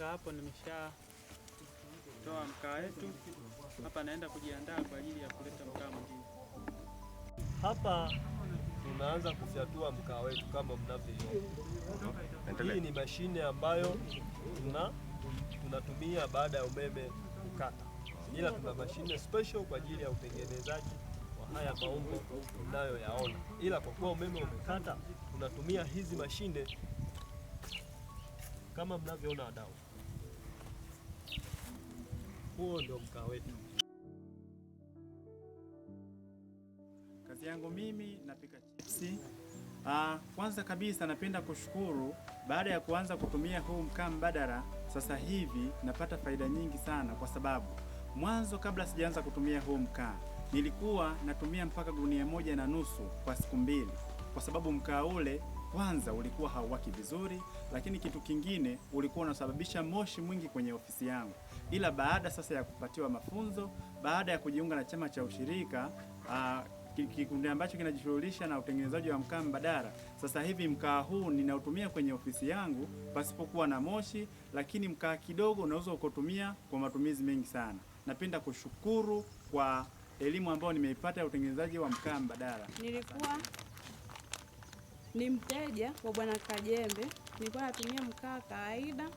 Mpaka hapo nimesha toa mkaa wetu. Hapa naenda kujiandaa kwa ajili ya kuleta mkaa mwingine. Hapa tunaanza kufyatua mkaa wetu kama mnavyoiona. Hii ni mashine ambayo tunatumia baada ya umeme kukata, ila tuna mashine special kwa ajili ya utengenezaji wa haya maumbo mnayoyaona, ila kwa kuwa umeme umekata, tunatumia hizi mashine kama mnavyoona wadau. Huo ndio mkaa wetu. Kazi yangu mimi napika chipsi. Kwanza kabisa napenda kushukuru, baada ya kuanza kutumia huu mkaa mbadala, sasa hivi napata faida nyingi sana, kwa sababu mwanzo kabla sijaanza kutumia huu mkaa nilikuwa natumia mpaka gunia 1.5 kwa siku 2, kwa sababu mkaa ule kwanza ulikuwa hauwaki vizuri, lakini kitu kingine ulikuwa unasababisha moshi mwingi kwenye ofisi yangu. Ila baada sasa ya kupatiwa mafunzo, baada ya kujiunga na chama cha ushirika, kikundi ambacho kinajishughulisha na utengenezaji wa mkaa mbadala, sasa hivi mkaa huu ninautumia kwenye ofisi yangu pasipokuwa na moshi, lakini mkaa kidogo unaweza ukotumia kwa matumizi mengi sana. Napenda kushukuru kwa elimu ambayo nimeipata ya utengenezaji wa mkaa mbadala. Nilikuwa ni mteja wa Bwana Kajembe, nilikuwa natumia mkaa kawaida,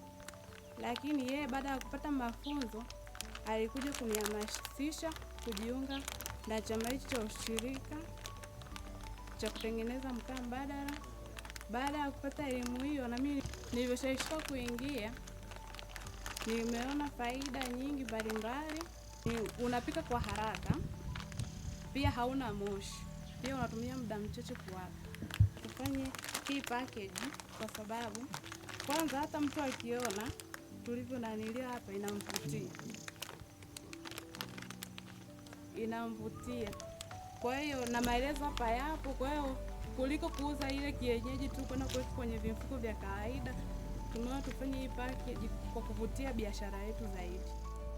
lakini yeye baada ya kupata mafunzo alikuja kunihamasisha kujiunga na chama hicho cha ushirika cha kutengeneza mkaa mbadala. Baada ya kupata elimu hiyo, na mimi nilivyoshawishika kuingia, nimeona faida nyingi mbalimbali. Unapika kwa haraka, pia hauna moshi, pia unatumia muda mchache kuwaka. Tufanye hii package kwa sababu kwanza hata mtu akiona tulivyo nanilia hapa inamvutia. Inamvutia. Kwa hiyo na maelezo hapa yapo, kwa hiyo kuliko kuuza ile kienyeji tu kwenda kuweka kwenye vifuko vya kawaida, tumeona tufanye hii package kwa kuvutia biashara yetu zaidi.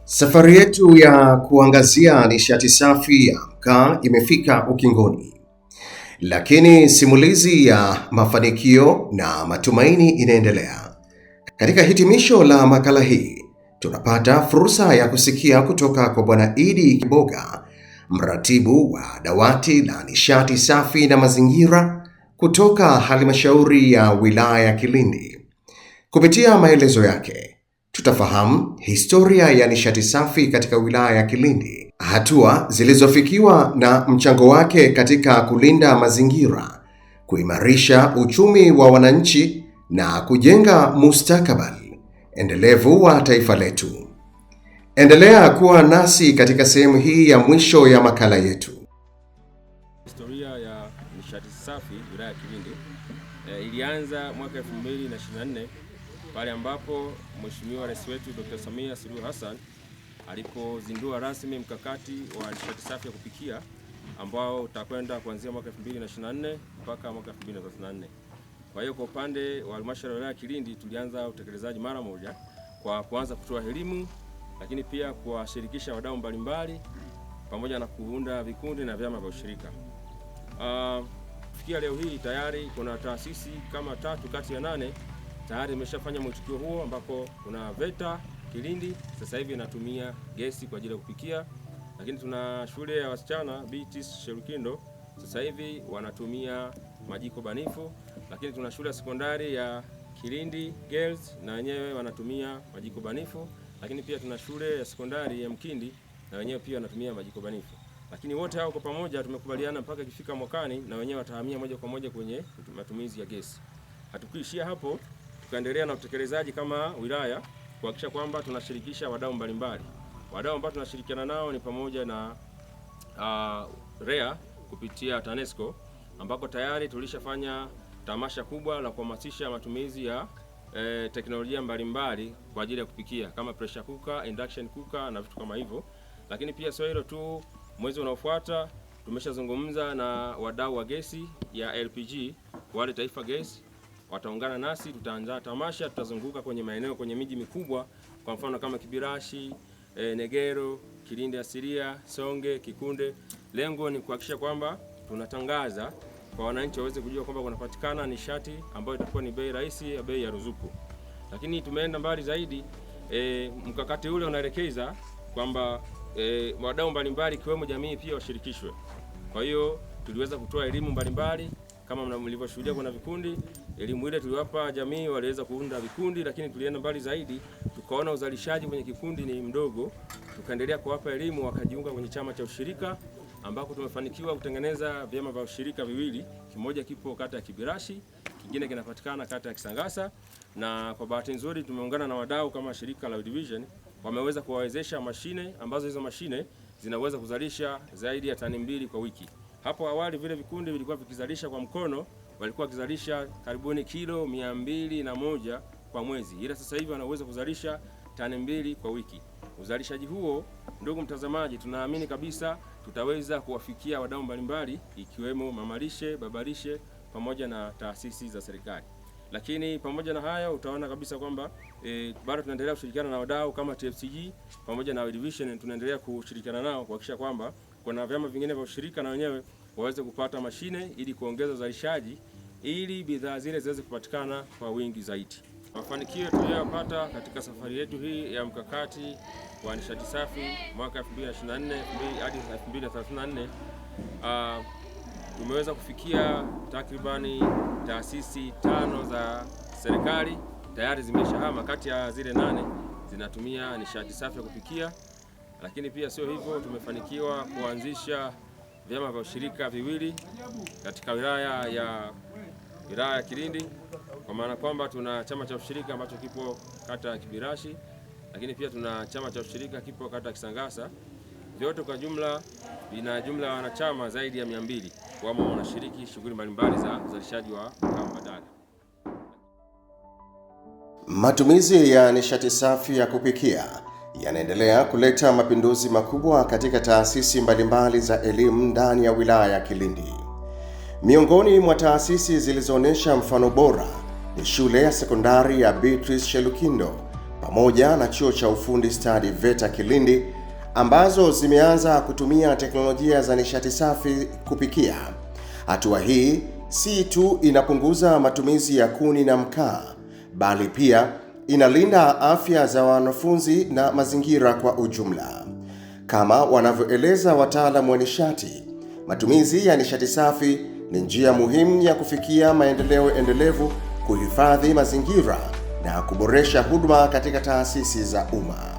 Safari yetu ya kuangazia nishati safi ya mkaa imefika ukingoni. Lakini simulizi ya mafanikio na matumaini inaendelea. Katika hitimisho la makala hii, tunapata fursa ya kusikia kutoka kwa Bwana Idi Kiboga, mratibu wa dawati la nishati safi na mazingira kutoka halmashauri ya wilaya ya Kilindi. Kupitia maelezo yake, tutafahamu historia ya nishati safi katika wilaya ya Kilindi, hatua zilizofikiwa na mchango wake katika kulinda mazingira, kuimarisha uchumi wa wananchi na kujenga mustakabali endelevu wa taifa letu. Endelea kuwa nasi katika sehemu hii ya mwisho ya makala yetu. Historia ya nishati safi wilaya ya Kilindi ilianza mwaka 2024 pale ambapo Mheshimiwa Rais wetu Dr. Samia Suluhu Hassan alipozindua rasmi mkakati wa nishati safi ya kupikia ambao utakwenda kuanzia mwaka 2024 mpaka mwaka 2034. Kwa hiyo kwa upande wa halmashauri ya wilaya ya Kilindi tulianza utekelezaji mara moja kwa kuanza kutoa elimu, lakini pia kuwashirikisha wadau mbalimbali pamoja na kuunda vikundi na vyama vya ushirika. Kufikia leo hii tayari kuna taasisi kama 3 kati ya 8 tayari imeshafanya mwitikio huo, ambapo kuna VETA Kilindi sasa hivi inatumia gesi kwa ajili ya kupikia, lakini tuna shule ya wasichana BT Sherukindo sasa hivi wanatumia majiko banifu, lakini tuna shule ya sekondari ya Kilindi Girls na wenyewe wanatumia majiko banifu, lakini pia tuna shule ya sekondari ya Mkindi na wenyewe pia wanatumia majiko banifu. Lakini wote hao kwa pamoja tumekubaliana mpaka ikifika mwakani na wenyewe watahamia moja kwa moja kwenye matumizi ya gesi. Hatukuishia hapo, tukaendelea na utekelezaji kama wilaya kuhakikisha kwamba tunashirikisha wadau mbalimbali. Wadau ambao tunashirikiana nao ni pamoja na REA kupitia TANESCO, ambako tayari tulishafanya tamasha kubwa la kuhamasisha matumizi ya teknolojia mbalimbali kwa ajili ya kupikia kama pressure cooker, induction cooker na vitu kama hivyo. Lakini pia sio hilo tu, mwezi unaofuata tumeshazungumza na wadau wa gesi ya LPG, wale Taifa Gas wataungana nasi, tutaanza tamasha, tutazunguka kwenye maeneo, kwenye miji mikubwa, kwa mfano kama Kibirashi, Negero, Kilindi Asilia, Songe, Kikunde. Lengo ni kuhakikisha kwamba tunatangaza kwa wananchi waweze kujua kwamba kunapatikana nishati ambayo itakuwa ni bei rahisi ya bei ya ruzuku. Lakini tumeenda mbali zaidi, mkakati ule unaelekeza kwamba wadau mbalimbali ikiwemo jamii pia washirikishwe. Kwa hiyo tuliweza kutoa elimu mbalimbali kama mlivyoshuhudia, kuna vikundi. Elimu ile tuliwapa jamii, waliweza kuunda vikundi, lakini tulienda mbali zaidi, tukaona uzalishaji kwenye kikundi ni mdogo, tukaendelea kuwapa elimu, wakajiunga kwenye chama cha ushirika, ambako tumefanikiwa kutengeneza vyama vya ushirika viwili, kimoja kipo kata ya Kibirashi, kingine kinapatikana kata ya Kisangasa. Na kwa bahati nzuri tumeungana na wadau kama shirika la World Vision, wameweza kuwawezesha mashine ambazo hizo mashine zinaweza kuzalisha zaidi ya tani 2 kwa wiki. Hapo awali vile vikundi vilikuwa vikizalisha kwa mkono, walikuwa wakizalisha karibuni kilo 201 kwa mwezi, ila sasa hivi wanaweza kuzalisha tani 2 kwa wiki. Uzalishaji huo, ndugu mtazamaji, tunaamini kabisa tutaweza kuwafikia wadau mbalimbali ikiwemo mamalishe, babalishe pamoja na taasisi za serikali. Lakini pamoja na hayo utaona kabisa kwamba bado tunaendelea kushirikiana na wadau kama TFCG pamoja na World Vision, tunaendelea kushirikiana nao kuhakikisha kwamba kuna vyama vingine vya ushirika na wenyewe waweze kupata mashine ili kuongeza uzalishaji ili bidhaa zile ziweze kupatikana kwa wingi zaidi. Mafanikio tuliyopata katika safari yetu hii ya mkakati wa nishati safi mwaka 2024 hadi 2034, tumeweza kufikia takribani taasisi 5 za serikali tayari zimeshahama, kati ya zile 8 zinatumia nishati safi ya kupikia. Lakini pia sio hivyo, tumefanikiwa kuanzisha vyama vya ushirika viwili katika wilaya ya Kilindi, kwa maana kwamba tuna chama cha ushirika ambacho kipo kata ya Kibirashi, lakini pia tuna chama cha ushirika kipo kata ya Kisangasa. Vyote kwa jumla vina jumla wanachama zaidi ya 200 wamo wanashiriki shughuli mbalimbali za uzalishaji wa mkaa mbadala. Matumizi ya nishati safi ya kupikia yanaendelea kuleta mapinduzi makubwa katika taasisi mbalimbali za elimu ndani ya wilaya ya Kilindi. Miongoni mwa taasisi zilizoonyesha mfano bora ni shule ya sekondari ya Beatrice Shelukindo pamoja na chuo cha ufundi stadi VETA Kilindi, ambazo zimeanza kutumia teknolojia za nishati safi kupikia. Hatua hii si tu inapunguza matumizi ya kuni na mkaa, bali pia inalinda afya za wanafunzi na mazingira kwa ujumla. Kama wanavyoeleza wataalamu wa nishati, matumizi ya nishati safi ni njia muhimu ya kufikia maendeleo endelevu, kuhifadhi mazingira na kuboresha huduma katika taasisi za umma.